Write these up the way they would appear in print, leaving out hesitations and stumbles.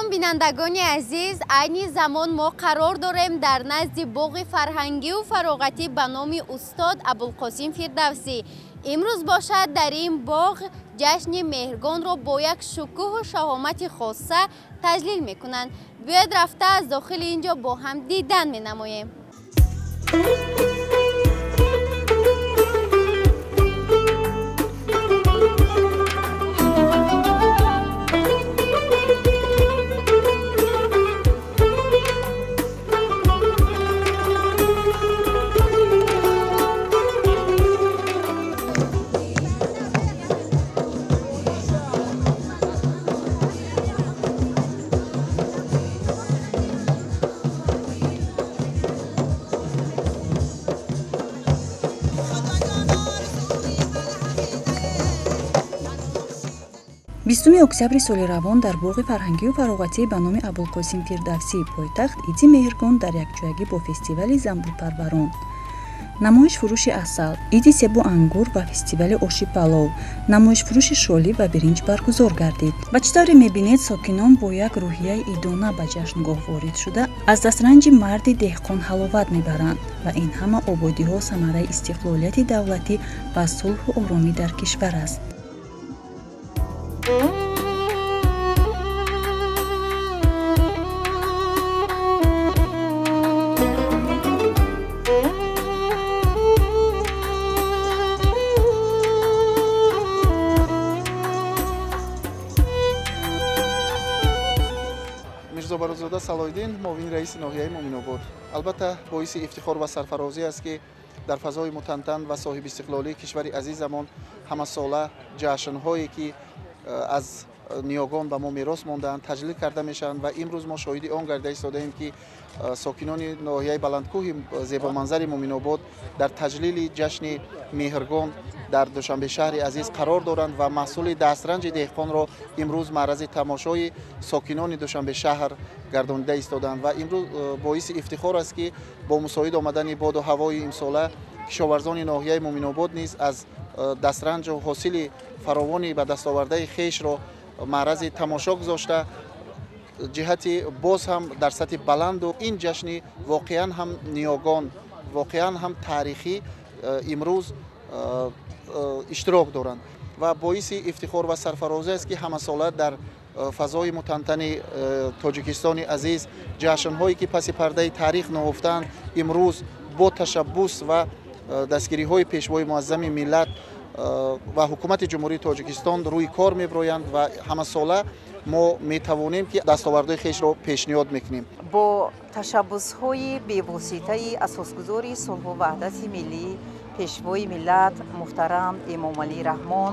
Салом, бинандагони азиз. Айни замон мо қарор дорем дар назди боғи фарҳангию фароғатӣ ба номи устод Абулқосим Фирдавсӣ. Имрӯз бошад дар ин боғ ҷашни Меҳргонро бо як шукӯҳу шаҳомати хоса таҷлил мекунанд. Биёед рафта аз дохили ин ҷо бо ҳам дидан менамоем. Бистуми октябри соли равон дар боғи фарҳангию фароғатӣ ба номи Абулқосим Фирдавсии пойтахт иди Меҳргон дар якҷоягӣ бо фестивали занбурпарварон, намоишфурӯши асал, иди себу ангур ва фестивали оши палов, намоишфурӯши шолӣ ва биринҷ баргузор гардид. Ва чӣ тавре мебинед, сокинон бо як рӯҳияи идона ба ҷашнгоҳ ворид шуда, аз дастранҷи марди деҳқон ҳаловат мебаранд ва ин ҳама ободиҳо самараи истиқлолияти давлатӣ ва сулҳу оромӣ дар кишвар аст. Мирзо Барозода Салоҳиддин, муовини раиси ноҳияи Муъминобод. Албатта, боиси ифтихор ва сарфарозӣ аст, ки дар фазои мутантан ва соҳибистиқлолии кишвари азизамон ҳамасола ҷашнҳое, ки аз ниёгон ба мо мерос мондаанд, таҷлил карда мешаванд ва имрӯз мо шоҳиди он гарда истодаем, ки сокинони ноҳияи баландкӯҳи зебоманзари Муъминобод дар таҷлили ҷашни Меҳргон дар Душанбе шаҳри азиз қарор доранд ва маҳсули дастранҷи деҳқонро имрӯз маърази тамошои сокинони Душанбе шаҳр гардонида истодаанд. Ва имрӯз боиси ифтихор аст, ки бо мусоид омадани боду ҳавои имсола кишоварзони ноҳияи Муъминобод низ аз дастранҷу ҳосили фаровони ба дастовардаи хешро маърази тамошо гузошта, ҷиҳати боз ҳам дар сатҳи баланду ин ҷашни воқеан ҳам ниёгон, воқеан ҳам таърихӣ имрӯз иштирок доранд. Ва боиси ифтихор ва сарфарозӣ аст, ки ҳамасола дар фазои мутантани Тоҷикистони азиз ҷашнҳое, ки паси пардаи таърих нуҳуфтаанд, имрӯз бо ташаббус ва дастгириҳои пешвои муаззами миллат ва ҳукумати Ҷумҳурии Тоҷикистон рӯи кор меброянд ва ҳамасола мо метавонем, ки дастовардҳои хешро пешниҳод мекунем. Бо ташаббусҳои бевоситаи асосгузори сулҳу ваҳдати миллӣ, пешвои миллат муҳтарам Эмомалӣ Раҳмон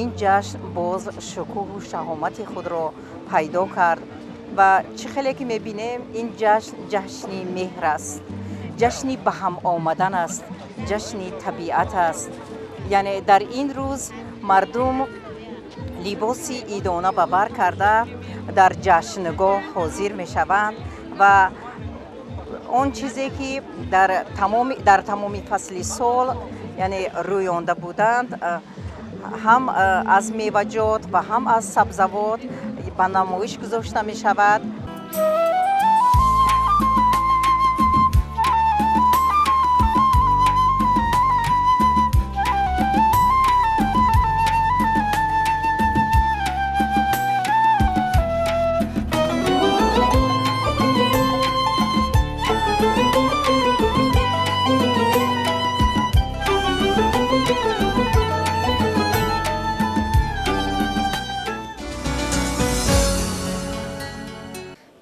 ин ҷашн боз шукӯҳу шаҳомати худро пайдо кард ва чӣ хеле ки мебинем, ин ҷашн ҷашни меҳр аст, ҷашни ба ҳам омадан аст, ҷашни табиат аст. Яъне дар ин рӯз мардум либоси идона ба бар карда дар ҷашнгоҳ ҳозир мешаванд ва он чизе ки дар тамоми фасли сол, яъне рӯёнда буданд, ҳам аз меваҷот ва ҳам аз сабзавот ба намоиш гузошта мешавад.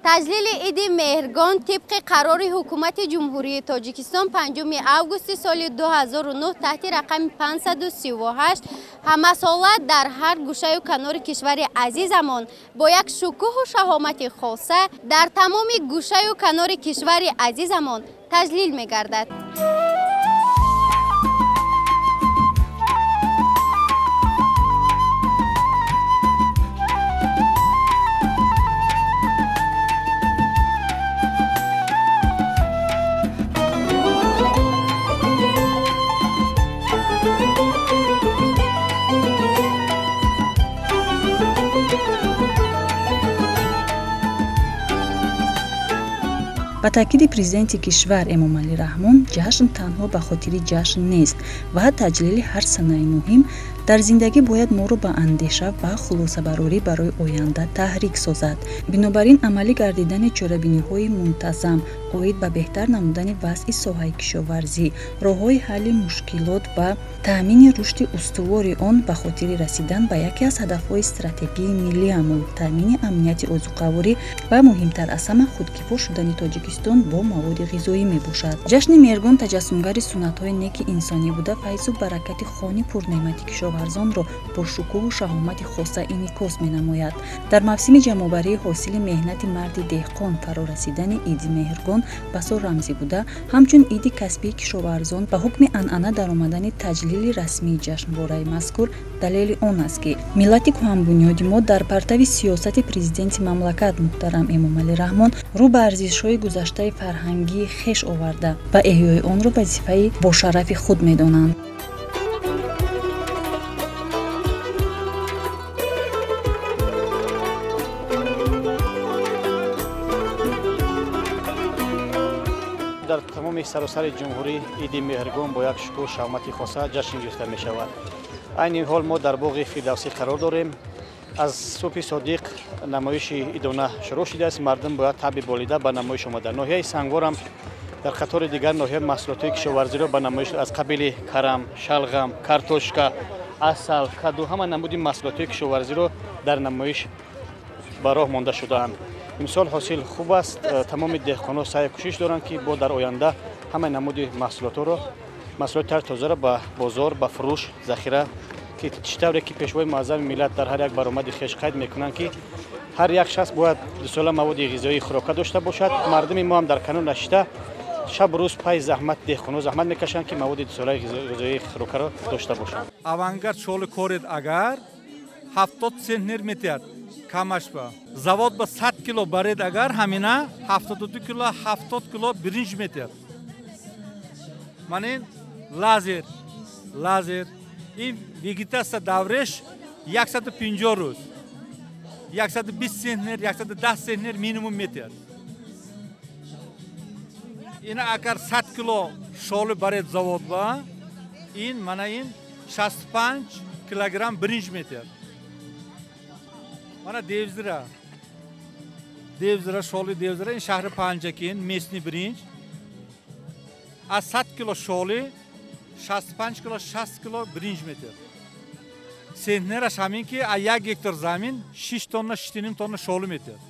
Таҷлили иди Меҳргон тибқи қарори ҳукумати Ҷумҳурии Тоҷикистон 5 августи соли 2009 таҳти рақами 538 ҳамасола дар ҳар гӯшаю канори кишвари азизамон бо як шукӯҳу шаҳомати хоса дар тамоми гӯшаю канори кишвари азизамон таҷлил мегардад. Ба таъкиди президенти кишвар Эмомалӣ Раҳмон, ҷашн танҳо ба хотири ҷашн нест ва таҷлили ҳар санаи муҳим дар зиндагӣ бояд моро ба андеша ва хулосабарорӣ барои оянда таҳрик созад. Бинобар ин, амалӣ гардидани чорабиниҳои мунтазам оид ба беҳтар намудани вазъи соҳаи кишоварзӣ, роҳҳои ҳалли мушкилот ва таъмини рушди устувори он ба хотири расидан ба яке аз ҳадафҳои стратегии миллиамон, таъмини амнияти озуқаворӣ ва муҳимтар аз ҳама худкифо шудани Тоҷикистон бо маводи ғизоӣ мебошад. Ҷашни Меҳргон таҷассумгари суннатҳои неки инсонӣ буда, файзу баракати хони пурнеъмати кишоварзонро бо шукӯҳу шаҳомати хоса инъикос менамояд. Дар мавсими ҷамъоварии ҳосили меҳнати марди деҳқон фарорасидани Иди Меҳргон басо рамзӣ буда, ҳамчун иди касбии кишоварзон ба ҳукми анъана даромадани таҷлили расмии ҷашнвораи мазкур далели он аст, ки миллати кӯҳанбунёди мо дар партави сиёсати президенти мамлакат муҳтарам Эмомалӣ Раҳмон рӯ ба арзишҳои гузаштаи фарҳангии хеш оварда ва эҳёи онро вазифаи бошарафи худ медонанд. Дар тамоми саросари ҷумҳурӣ Иди Меҳргон бо як шукӯҳу шаҳомати хоса ҷашн гирифта мешавад. Айни ҳол мо дар боғи Фирдавсӣ қарор дорем. Аз субҳи содиқ намоиши идона шурӯъ шудааст. Мардум бояд табъи болида ба намоиш омада. Ноҳияи Сангворам дар қатори дигар ноҳия маҳсулотҳои кишоварзиро ба намоиш аз қабили карам, шалғам, картошка, асал, каду ҳама намуди маҳсулотҳои кишоварзиро дар намоиш ба роҳ монда шудаанд. Имсол ҳосил хуб аст. Тамоми деҳқонҳо саъю кӯшиш доранд, ки бо дар оянда ҳамаи намуди маҳсулотҳоро, маҳсулоти тар тозаро ба бозор, ба фурӯш захира, ки чӣ тавре ки пешвои муаззами миллат дар ҳар як баромади хеш қайд мекунанд, ки ҳар як шахс бояд дусола маводи ғизоии хӯрока дошта бошад. Мардуми мо ҳам дар канор нашиста шабу рӯз пайи заҳмат деҳқонҳо заҳмат мекашанд, ки маводи дусолаи ғизоии хӯрокаро дошта бошанд. Авангард шоли коред агар 70 центнер метиҳад камаш ба завод ба 100 кило баред агар ҳамина 72 кило 70 кило биринҷ метиҳад. Ман ин лазер ин вегетатсия давреш 150 рӯз 120 центнер 110 центнер минимум метиҳад. Ина агар 100 кило шоли баред завод ба ин мана ин 65 килограмм биринҷ метиҳад. Мана девзира шоли девзира ин шаҳри Панҷакент местни биринҷ аз 100 кило шоли 65 кило 60 кило биринҷ метиҳад. Центнераш ҳамин ки аз 1 гектар замин 6 тонна 6,5 тонна шоли метиҳад.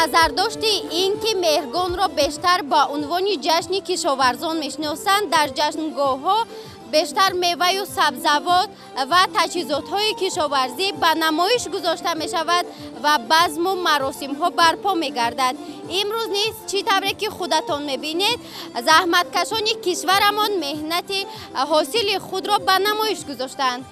Назардошти ин ки Меҳргонро бештар ба унвони ҷашни кишоварзон мешиносанд, дар ҷашнгоҳҳо бештар меваю сабзавот ва таҷҳизотҳои кишоварзӣ ба намоиш гузошта мешавад ва базму маросимҳо барпо мегардад. Имрӯз низ чӣ тавре ки худатон мебинед, заҳматкашони кишварамон меҳнати ҳосили худро ба намоиш гузоштанд.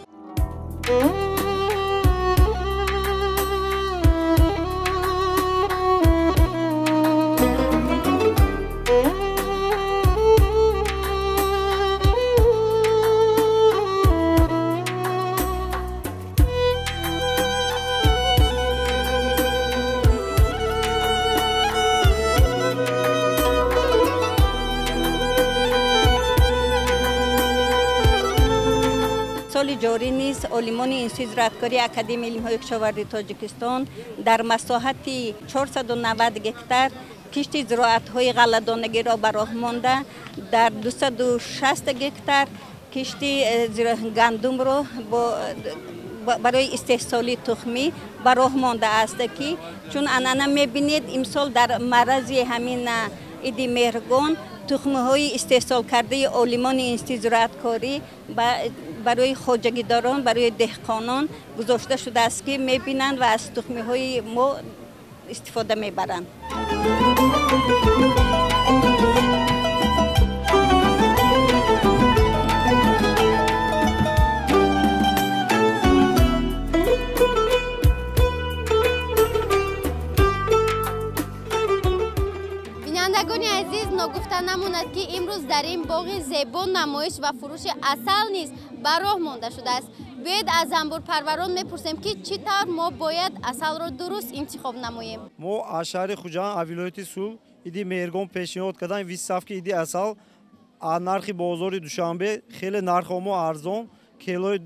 Соли ҷорӣ низ олимони Институти зироаткории Академияи илмҳои кишоварзии Тоҷикистон дар масоҳати 490 гектар кишти зироатҳои ғалладонагиро ба роҳ монда, дар 260 гектар кишти гандумро барои истеҳсоли тухмӣ ба роҳ мондааст, ки чун анъана мебинед, имсол дар маррази ҳамин Иди Меҳргон Тухмиҳои истеҳсолкардаи олимони институти зироаткорӣ барои хоҷагидорон, барои деҳқонон гузошта шудааст, ки мебинанд ва аз тухмиҳои мо истифода мебаранд. Бинандагони азиз, ногуфта намонад, ки имрӯз дар ин боғи зебо намоиш ва фурӯши асал низ ба роҳ монда шудааст. Биёед, аз занбурпарварон мепурсем, ки чӣ тавр мо бояд асалро дуруст интихоб намоем. Мо аз шаҳри Хуҷанд, аз вилояти Суғд иди Меҳргон пешниҳод кардам выставки иди асал. Аз нархи бозори Душанбе хеле нархҳо мо арзон. Килои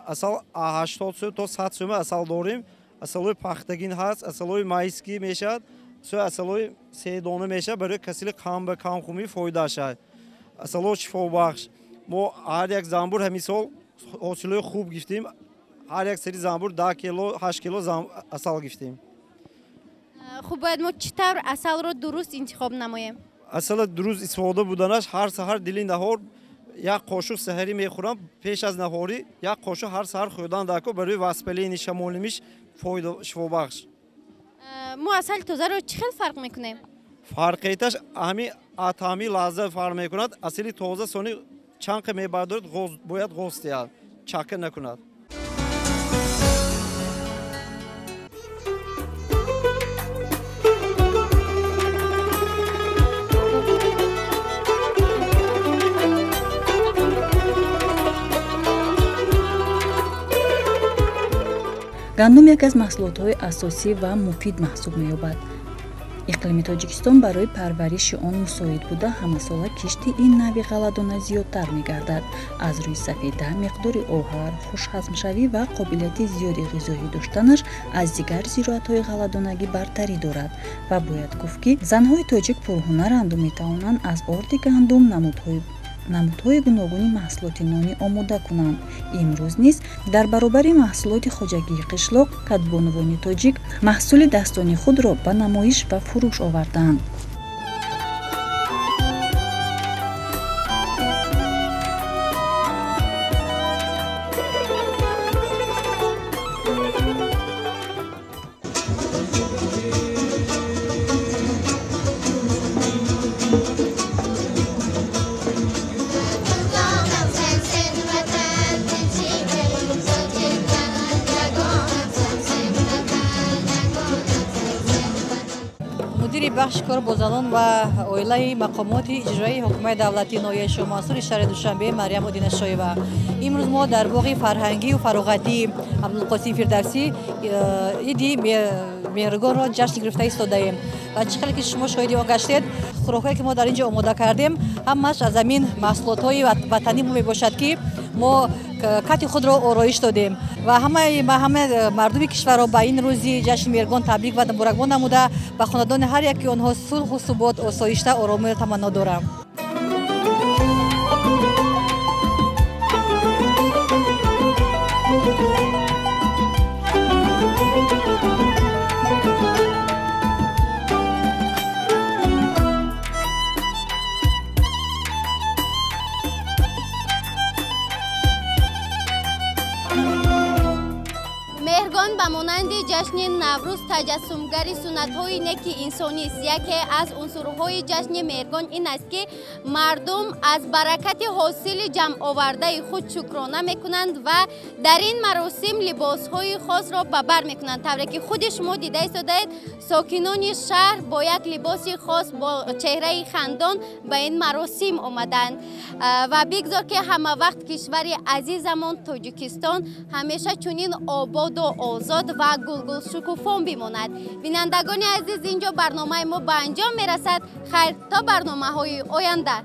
асал 80 сӯм то 100 сӯм асал дорем. Асалҳои пахтагин ҳаст, асалҳои майскӣ мешавад, асалҳои седона мешавад, барои касали қанд ба камхунӣ фоидааш аст. Асалҳо шифобахш. Мо ҳар як занбур ҳамин сол ҳосилҳои хуб гирифтем. Ҳар як сари занбур 10 кило, 8 кило асал гирифтем. Хуб, бояд мо чӣ тавр асалро дуруст интихоб намоем? Асала дуруст истифода буданаш ҳар саҳар дили наҳор як қошуқ саҳарӣ мехӯрам, пеш аз наҳорӣ як қошуқ ҳар саҳар хӯрдан даркор барои воспаление шамолимиш фоида шифобахш. Мо асали тозаро чӣ хел фарқ мекунем? Фарқияташ ҳами атами лаҳза фарқ мекунад. Асали тоза сони чанд қа мебардорад, бояд ғоз диҳад, чака накунад. Гандум яке аз маҳсулотҳои асосӣ ва муфид маҳсуб меёбад. Иқлими Тоҷикистон барои парвариши он мусоид буда, ҳамасола кишти ин навъи ғалладона зиёдтар мегардад. Аз рӯи сафеда, миқдори оҳар, хушҳазмшавӣ ва қобилияти зиёди ғизоӣ доштанаш аз дигар зироатҳои ғалладонагӣ бартарӣ дорад. Ва бояд гуфт, ки занҳои тоҷик пурҳунаранду метавонанд аз орди гандум намудҳои гуногуни маҳсулоти нонӣ омода кунанд. Имрӯз низ дар баробари маҳсулоти хоҷагии қишлоқ кадбонувони тоҷик маҳсули дастони худро ба намоиш ва фурӯш овардаанд. Бахши кор бо занон ва оилаи мақомоти иҷроии ҳукумати давлатии ноҳияи Шоҳмансури шаҳри Душанбе Марьям Одинашоева. Имрӯз мо дар боғи фарҳангию фароғатии Абдулқосим Фирдавсӣ иди Меҳргонро ҷашн гирифта истодаем. Ва чӣ хеле ки шумо шоҳиди он гаштед, хӯрокҳое ки мо дар ин ҷо омода кардем, ҳамааш аз ҳамин маҳсулотҳои ватанӣ мебошад, ки мо кати худро ороиш додем ва ҳама мардуми кишварро ба ин рӯзи ҷашни Меҳргон табрик ва муборакбод намуда, ба хонадони ҳар яки онҳо сулҳу субот, осоишта, оромиро таманно дорам. Меҳргон ба монанди ҷашни Наврӯз таҷассумгари суннатҳои неки инсонист. Яке аз унсурҳои ҷашни Меҳргон ин аст, ки мардум аз баракати ҳосили ҷамъовардаи худ шукрона мекунанд ва дар ин маросим либосҳои хосро ба бар мекунанд. Тавре ки худи шумо дида истодаед, сокинони шаҳр бо як либоси хос, бо чеҳраи хандон ба ин маросим омаданд. Ва бигзор, ки ҳама вақт кишвари азизамон Тоҷикистон ҳамеша чунин ободу озод ва гулгулшукуфон бимонад. Бинандагони азиз, инҷо барномаи мо ба анҷом мерасад. Хайр, то барномаҳои оянда.